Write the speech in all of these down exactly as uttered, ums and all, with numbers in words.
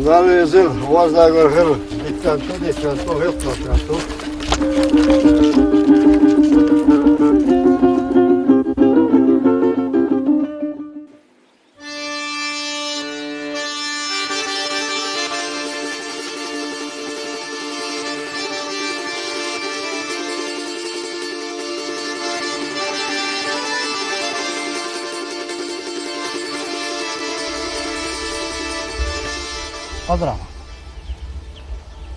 Валла, везар, вазлагар хир, диттан ту, диттан ту, хилтматан ту. Къадра.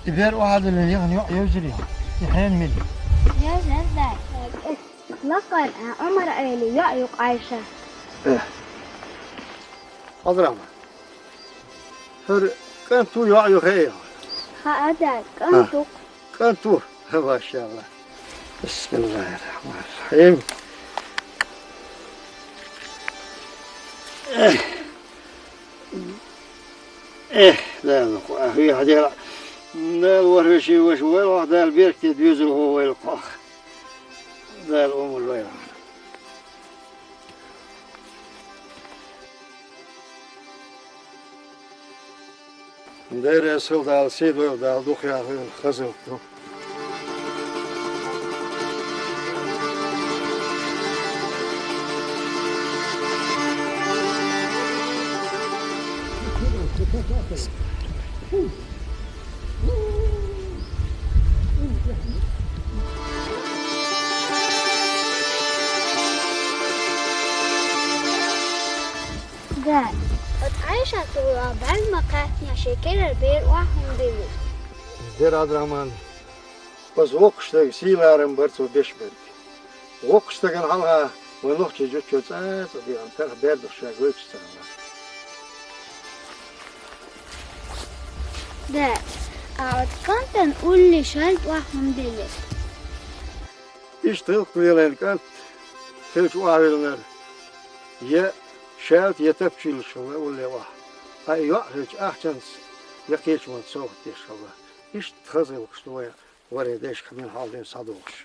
Ибер вахадалин яхан йоӀ йовзири. Ихен мил. Йовзар дай. Лакъар а Ӏумар Ӏели йоӀ юкъ Ӏайша. Э. Къадра. ХӀара кӀант ву, йоӀ ю хьея? Ха, ада, кӀант ву. КӀант ву. Машалла. Бисмиллахир-рахманир-рахим. Эх. Эх, Дала, хӀу хьадера. Дала вархӀеши ваша вайлахь, Дала беркате доьзалхо вайлахь. Дала умар вайлахь. Дера сел Дала, се дойла Дала, дукха яхийла хаза ду. Дай, оцу Ӏайшат волу а бӀаьрг ма кхаьчна, шен керара бер охьа хӀума делира. Дера Ӏабдурахьман, аса воккхачу стеган сий-ларам бара цо беш берг. Воккхачу стагана хьалха вайн нохчийн зудчо цӀа а цӀа дегӀан тарх бер духуш шаьш гойтуш ца хилла. Дай, а оцу кӀантана улле шаьлта охьа хӀума делира. Иштта гӀиллакх лелийна кӀант хилча охьавиллинарг, я шаьлта, я тапча йиллаш хилла улле охьа. Ткъа и йоӀ хилча, ахчанца я кхечу хӀуманца совгӀат деш хилла. Иштта хаза гӀиллакхаш ду вайн вархӀе дайшкахь мел хьалха дуьйна схьадогӀуш.